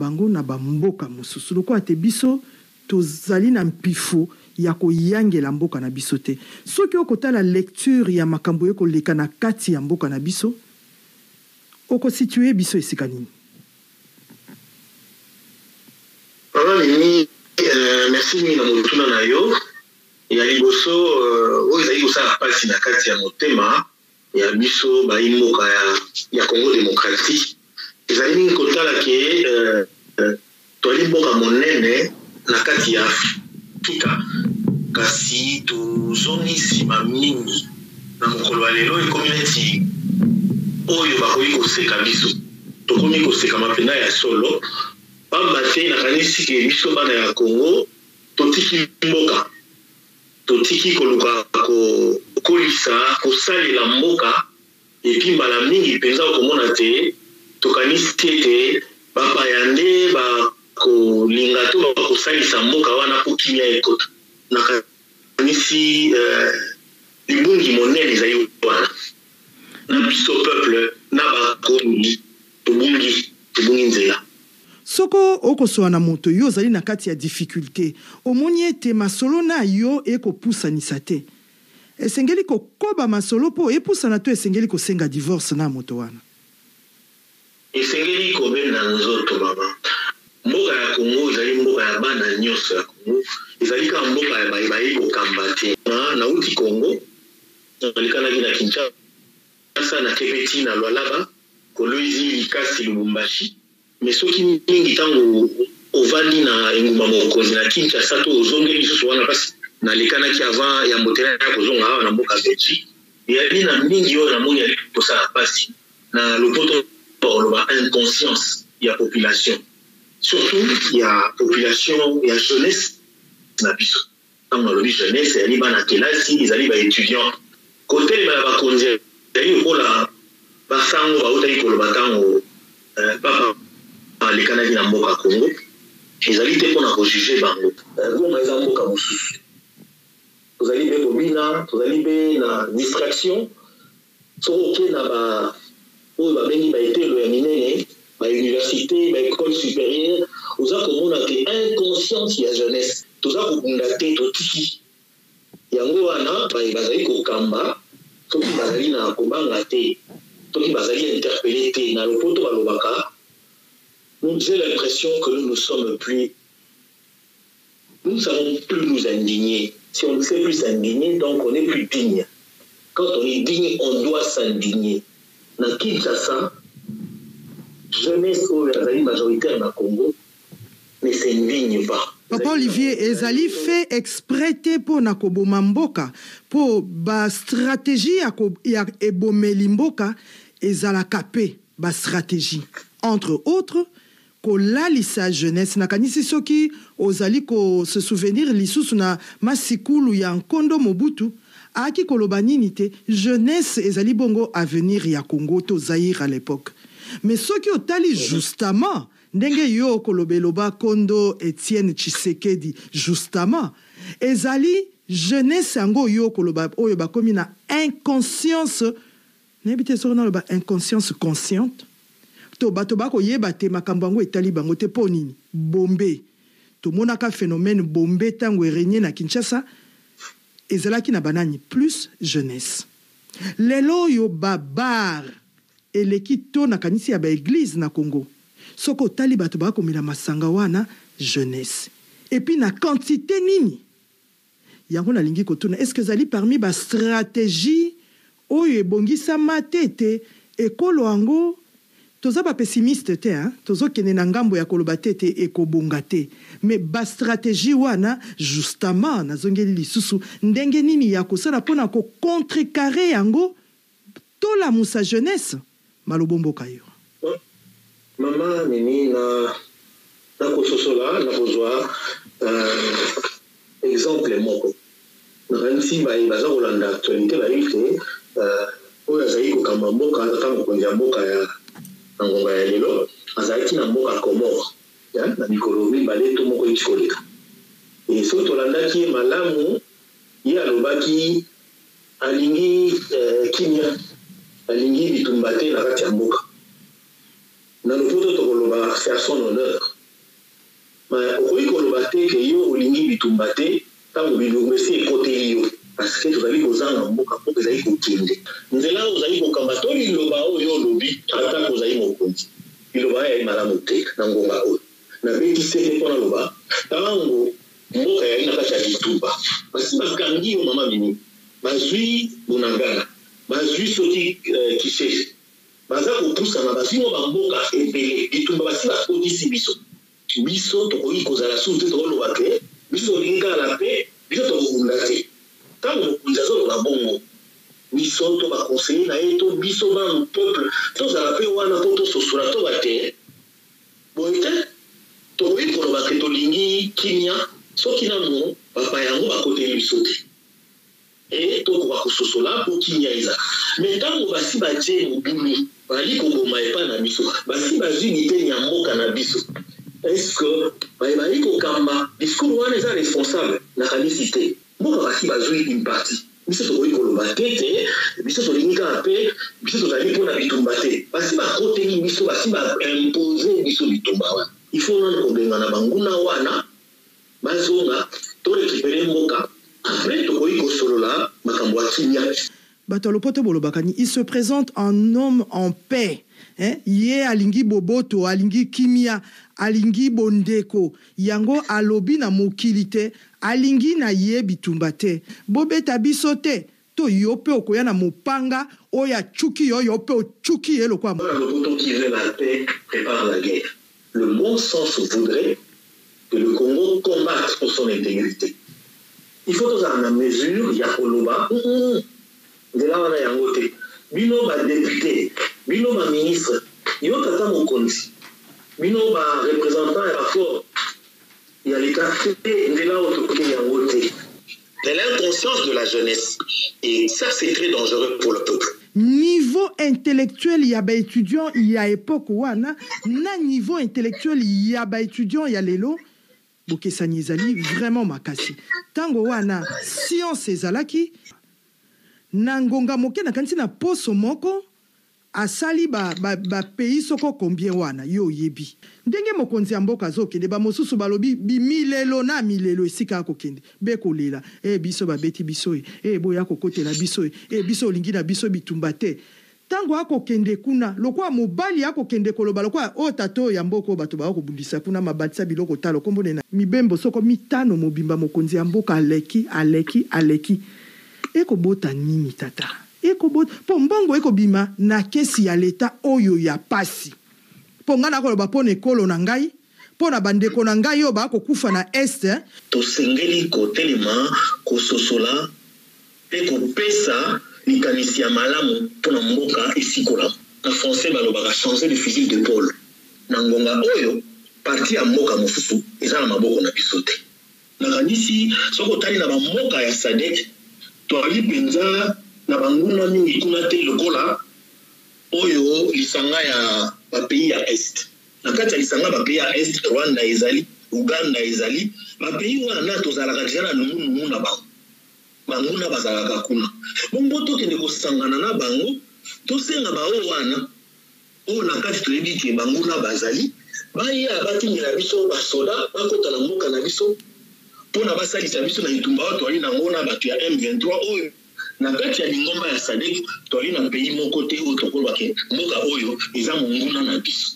bango na ba mboka mosusu lokola te biso tozali na mpifo ya koyangela mboka na biso te. Soki okotala lecture ya makambo ekoleka na kati ya mboka na biso, oko situer biso esika nini? Mama Mimi, merci mingi na motuna na yo. Ya liboso, oyo ezali kosala mpasi na kati ya motema ya biso bayi mboka ya Congo democratique, ezali mingi kotala ke tozali mboka monene na kati ya Afrika, kasi tozongi nsima mingi. Na mokolo ya lelo, ekomi neti oyo bakoki koseka biso. Tokomi kosekama mpenza ya solo, pamba te nakanisi ke biso bana ya Congo totiki mboka, totiki koluka kokolisa, kosalela mboka, epi mbala mingi mpenza okomona te tokanisi ete bapaya nde bakolinga to bakosalisa mboka wana mpo kimia ekota. Nakanisi libungi monene ezali wana na biso peuple na bakonzi, tobungi, tobungi nzela. Soko okosola na moto, yo ozali na kati ya difficulte, omoni ete masolo na yo ekopusanisa te. Esengeli kokoba masolo mpo epusana to esengeli kosenga divorce na moto wana? Esengeli kobenda nzoto mama. Mboka ya Congo ezali mboka ya bana nionso ya Congo, ezali kaka mboka ya baye bayebi kokamba te. Nawuti Congo, nalikanaki na Kinshasa, nake pe ti na Lualaba, Kolwezi, Likasi, Lubumbashi. Mais soki mingi tango ovandi na engumba mokonzi na Kinshasa to ozongeli lisusu wana pasi nalekanaki avant yambo te naya kozonga awa na mboka Belgique, eyali na mingi oyo namoni yali kosala pasi na lopoto bakoloba inconscience ya population surtout ya population ya jeunesse na biso. Tango nalobi jeunesse eyali bana kelasi, ezali ba etudiants. Kotelema ya bakonzi ezali lokola ba sango bawutaki koloba tango Papa alekanaki na mboka Congo, ezali te pona ko juger bango. Goma eza mboka mosusu. Tozali be kobina, tozali be na distraction. Soki oke na ba oyo babengi ba eteyelo ya minene, ba universites, ba ecoles superieures, oza komona que inconscience ya jeunesse. Toza kobunda te, totiki. Yango wana baye bazali kokamba soki bazali na kobanga te, soki bazali interpeller te, na lopoto balobaka, nous j'ai l'impression que nous ne sommes plus, nous ne savons plus nous indigner. Si on ne sait plus s'indigner, donc on n'est plus digne. Quand on est digne, on doit s'indigner. Na Kinshasa, jeunesse oyo azali majoritaire na Congo ne s'indigne pas. Papa Olivier, ezali fait exprès te po na koboma mboka, po ba strategie ya ko ya ebomeli mboka ezalaka pe ba strategie entre autres Kolalisa jeunesse. Nakanisi soki ozali ko se souvenir lisusu na masikulu ya nkondo Mobutu, ayaki koloba nini te jeunesse ezali bongo avenir ya Congo to Zaïre à l'epoque. Mais soki otali justement ndenge yo okoloba eloba kondo Etienne Tshisekedi justement ezali jeunesse yango yo okoloba oyo bakomi na inconscience Nayebi te soki naloba inconscience consciente to bato ba koyeba te makambo yango etali bango te po nini? Bombe tomonaka phenomène bombe tango e regner na Kinshasa ezalaki na ba nani? Plus jeunesse. Lelo oyo ba bar eleki to nakanisi ya ba eglise na Congo soki otali bato ba komela masanga wana jeunesse et puis na quantite nini? Yango nalingi kotuna, est ce que ezali parmi ba strategies oyo ebongisama te ete ekolo yango, toza ba pessimistes te hein, tozo kende na ngambo ya koloba te ete ekobonga te, mais ba strategies wana justement nazongeli lisusu ndenge nini ya kosala pona ko contrecarrer yango tolamusa jeunesse? Malobo mboka yo. Mama Mimi na nakososola nakozwa exemple moko nakanisi baye baza kolanda actualite bayebi ke oyo azali kokamba mboka tata mokonzi ya mboka ya na ngonga ya lelo azalaki na mboka Comores na mikolo mibale to moko euti koleka et soki tolandaki ye malamu ye alobaki Alingi kimia, alingi bitumba te na kati ya mboka. Na lopoto tokoloba c'est à son honneur. Mais okoki koloba te ke yo olingi bitumba te ntango bilongo esi ekoteli yo, parce que tozali kozanga mboka, mboka ezali kokende. Nzela oyo ozali kokamba to liloba oyo olobi, atako ozali mokonzi, liloba oyo eyali malamu te na ngonga oyo. Nabeti sete mpo naloba, ntango mboka eyali na kati ya bitumba, basi bakangi yo mama Mimi, bazwi Bunagana, bazwi soki Kisese, baza kopusana, bazwi mwa bamboka ebele, bitumba basi bakotisi biso. Biso tokoki kozala susu te, tokoloba ke biso tolingi kaka la paix, biso tokobunda te. Ntango mokonzi azoloba bongo, biso to baconseiller na ye to biso bana peuple tozala mpe wana mpo tososola to bate boye te. Tokoki koloba ke tolingi kimia soki nanu bapaya yango bakoteli biso te, e tokoka kososola mpo kimia eza. Me ntango basi batie mobulu, bazali koboma epai na biso, basi bazwi biteni ya mboka na biso, est-ce que bazali kokamba discours wana eza responsable? Nakanisi te. Mboka basi bazwi une partie, biso tokoki koloba te te biso tolingi kaka mpe biso tozali mpona bitumba te. Basi bakoteli biso, basi baimpose biso bitumba wana. Il faut nanu kobengana banguna wana, bazonga, to récupérer mboka, après tokoki kosolola makambo ya kimia. Bato ya lopoto bolobaka ni il se présente en homme en paix, hein? Ye alingi boboto, alingi kimia, alingi bondeko. Yango alobi na mokili te alingi na ye bitumba te. Bobeta biso te to yo mpe okoya na mopanga oyo acuki yo, yo mpe ocuki ye lokola. Bana lopoto qui veut la paix prépare la guerre. Le bon sens voudrait que le Congo combatte pour son intégrité. Il faut tozala na mesure ya koloba nzela wana yango te. Bino badéputé, bino baministre, yo tata mokonzi, bino bareprésentant ya bacorps ya l'État te, nzela oyo toke yango te. C'est l'inconscience de la jeunesse. Et ça, c'est très dangereux pour le peuple. Niveau intellectuel ya baétudiant ya époque wana na niveau intellectuel ya baétudiant ya lelo, bokesani ezali vraiment makasi. Ntango wana science ezalaki na ngonga moke, nakanisi na poso moko asali bapays ba pays soko combien wana. Yo oyebi ndenge mokonzi ya mboka azokende, bamosusu balobi bimilelo na milelo esika akokende bekolela e biso babeti biso e e boya kokotela biso e e biso olingi na biso bitumba te. Ntango akokende kuna lokola mobali, akokende koloba lokola oyo tata oyo ya mboka oyo bato baya kobundisa kuna, mabatisa biloko talo kombo nena mibembo soko mitano mobimba. Mokonzi ya mboka aleki, aleki, aleki, ekobota nini tata? Ekobota mpo mbongo ekobima na kesi ya leta oyo ya pasi. Mpo ngai nakoloba mpo na ekolo na ngai, mpo na bandeko na ngai oyo bakokufa na Est. Tosengeli kotelema, kososola mpe kopesa likanisi ya malamu mpona mboka esikola. Na français balobaka changer de fusil d'épaule. Na ngonga oyo, partie ya mboka mosusu eza na maboko na biso te. Nakanisi soki otali na bamboka ya SADC, toali mpenza na banguna mingi kuna te lokola oyo lisanga ya bapays ya Est. Na kati ya lisanga bapays ya Est, Rwanda ezali, Uganda ezali, bapays wana tozalaka deja na nungunungu na bango, banguna bazalaka kuna. Bongo tokende kosangana na bango, tosenga baoyo wana oyo na kati toyebi ke banguna bazali, baya batindela biso basoda, bakota na mboka na biso mpona basalisa biso na etumba oyo toali nango na bato ya M23 oyo. Na kati ya lingomba ya SADC, toali na pays moko te oyo tokoloba ke mboka oyo eza monguna na biso.